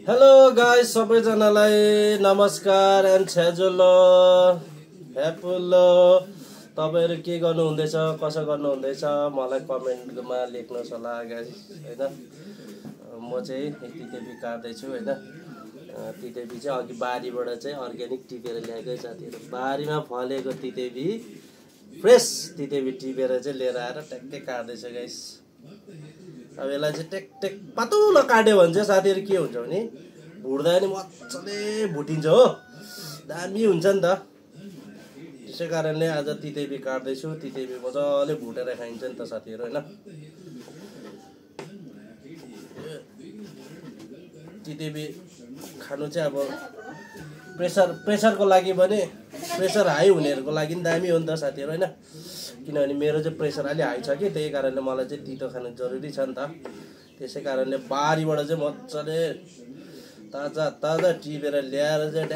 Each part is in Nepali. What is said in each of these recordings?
हेलो गाइस सबैजनालाई नमस्कार एन्ड छेजुलो हेपुलो तपाईहरु के गर्नु हुँदैछ कसो गर्नु हुँदैछ मलाई कमेन्टमा लेख्नुहोस् होला गाइस हैन म चाहिँ तितेबी काट्दै छु हैन तितेबी चाहिँ अघि बारीबाट चाहिँ अर्ग्यानिक टिपेर ल्याएकै साथीहरु बारीमा फलेको तितेबी फ्रेश तितेबी टिपेर चाहिँ लिएर आएर ट्याक्कै काट्दै छु गाइस अब यसलाई चाहिँ टेक टेक पातलो काट्यो भने चाहिँ साथीहरु के हुन्छ भने भुट्दा नि मज्जाले भुटिन्छ हो दामी हुन्छ नि त त्यसै कारणले आज तितेबी काट्दै छु तितेबी मज्जाले भुटेर खाइन्छ नि त साथीहरु हैन तितेबी खानु चाहिँ अब प्रेसरको लागि भने प्रेसर हाई हुनेहरुको लागि नि दामी हो नि त साथीहरु हैन किनभने मेरो चाहिँ प्रेसर अलि हाई छ कि त्यही कारणले मलाई चाहिँ तितो खानु जरुरी छ नि त त्यसै कारणले बारीबाट चाहिँ मज्जाले ताजा ताजा टिपेर ल्याएर चाहिँ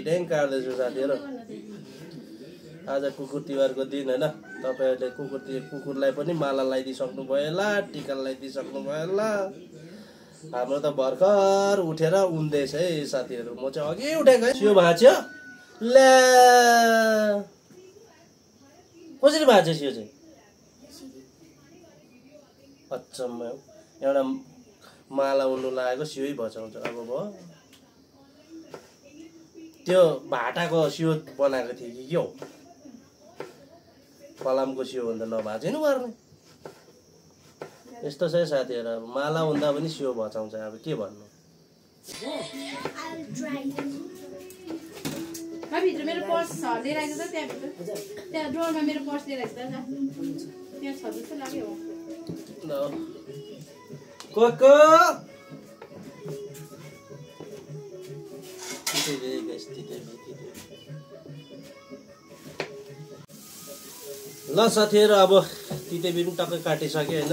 ड्याङ काट्दै छु साथीहरु आज कुकुर तिहारको दिन हैन तपाईहरुले कुकुरलाई पनि माला लगाइदिसक्नु भयो होला टीका लगाइदिसक्नु भयो होला हाम्रो त भर्खर उठेर उन्दैछ है साथीहरु म चाहिँ अघि उठेको है सियो भाच्यो ल्या कसरी भाच्यो सियो चाहिँ अचम्म एउटा माला उन्नु लागेको सियोै भचाउँछ अब भयो त्यो भाटाको सियो बनाएको थियो कि के हो फलामको सियो भन्दा नभाचिनु पर्ने यस्तो छ साथीहरु अब माला हुँदा पनि सियो भचाउँछ अब के भन्नु भित्र मेरो पर्स छ लिएर आएको छ त्यहाँ ड्रोरमा मेरो पर्स लिएर आएको छ त्यहाँ छ जस्तो लाग्यो ल कोको ल साथीहरु अब तितेबी पनि टक्कै काटिसके हैन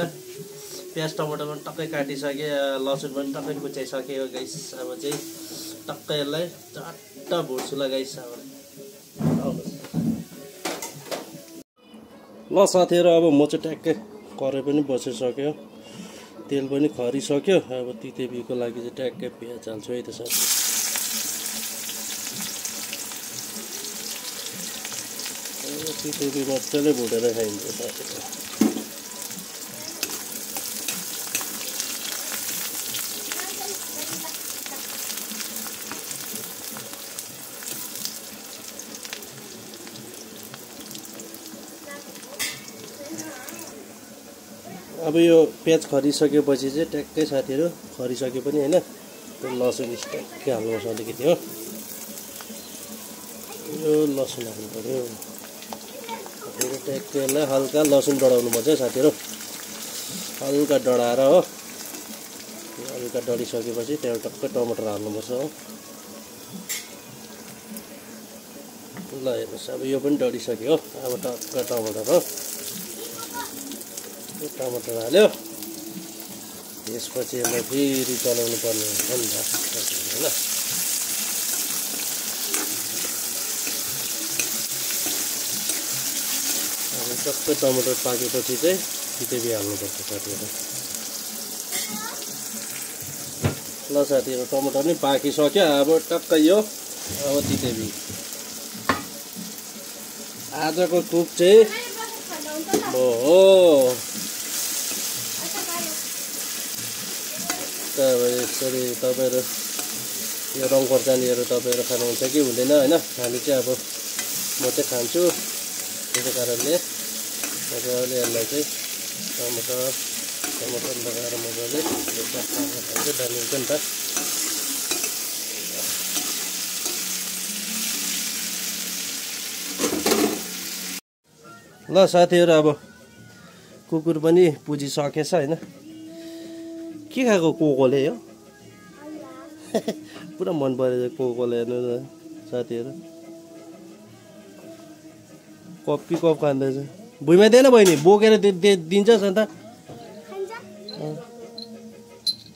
प्याज टमाटर पनि टक्कै काटिसके लसुन पनि टक्कै कुचाइसक्यो गाइस अब चाहिँ टक्कै यसलाई चट्ट भुट्छु ल गाइस अब ल साथीहरु अब म चाहिँ ट्याक्कै कराई पनि बसिसक्यो तेल पनि खरिसक्यो अब तितेबीको लागि चाहिँ ट्याक्कै प्याज हाल्छु है त साथी तितेबी मजाले भुटेर खाइन्छ साथीहरु अब यो प्याज खरिसकेपछि चाहिँ ट्याक्कै साथीहरु खरिसके पनि हैन त्यो लसुन ट्याक्कै हाल्नुपर्छ अलिकति हो यो लसुन हाल्नु पर्यो फेरि ट्याक्कैलाई हल्का लसुन डढाउनु पर्छ साथीहरु हल्का डढाएर हो हल्का डढिसकेपछि त्यहाँ टक्कै टमाटर हाल्नुपर्छ हो ल हेर्नुहोस् अब यो पनि डढिसक्यो हो अब टक्कै टमाटर हो टमाटर हाल्यो त्यसपछि यसलाई फेरि चलाउनु पर्ने हुन्छ नि त हैन अब टक्कै टमाटर पाकेपछि चाहिँ तितेबी हाल्नुपर्छ साथीहरु ल साथीहरु टमाटर नि पाकिसक्यो अब टक्कै यो अब तितेबी आजको कुक चाहिँ हो यसरी तपाईहरु यो रङ खोर्सानीहरु तपाईहरु खानुहुन्छ कि हुँदैन हैन हामी चाहिँ अब म चाहिँ खान्छु त्यसै कारणले मजाले यसलाई चाहिँ टमाटर लगाएर मजाले खान्छ दामी हुन्छ नि त ल साथीहरु अब कुकुर पनि पुजिसकेछ हैन के खाएको कोकोले हो पुरा मन परेछ कोकोले हेर्नु न साथीहरु कपी कप खाँदैछ भुइँमा दिएन बहिनी बोकेर दिन्छस् अन्त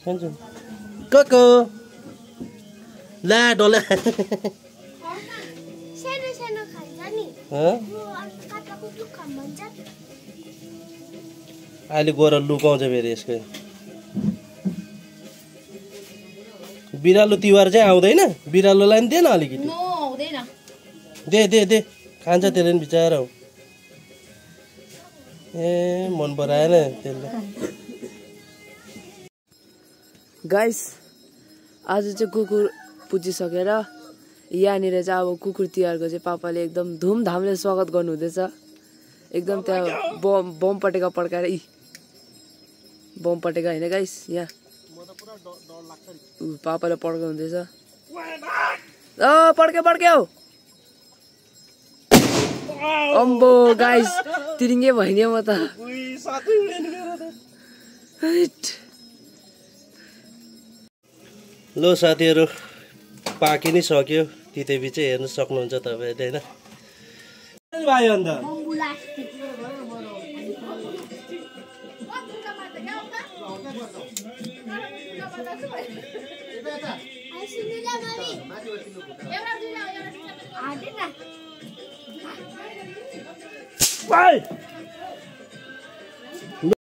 खान्छ कोको ला डोला अहिले गएर लुकाउँछ फेरि यसको बिरालो तिहार चाहिँ आउँदैन बिरालोलाई नि दे न अलिकति नो हुँदैन दे खान्छ त्यसले नि बिचारा हो ए मन पराएन त्यसले गाइस आज चाहिँ कुकुर पुजिसकेर यहाँनिर चाहिँ अब कुकुर तिहारको चाहिँ पापाले एकदम धुमधामले स्वागत गर्नुहुँदैछ एकदम त्यहाँ बम पटेका पड्काएर बम पटेका होइन गाइस यहाँ पापाले पड्काउँदैछ पड्क्यो अम्बो गाइस तिरिङ्गे भयो नि म त लो साथीहरू पाकि नै सक्यो तितेबी चाहिँ हेर्न सक्नुहुन्छ तपाईँहरूले होइन भाइ अन्त भाइ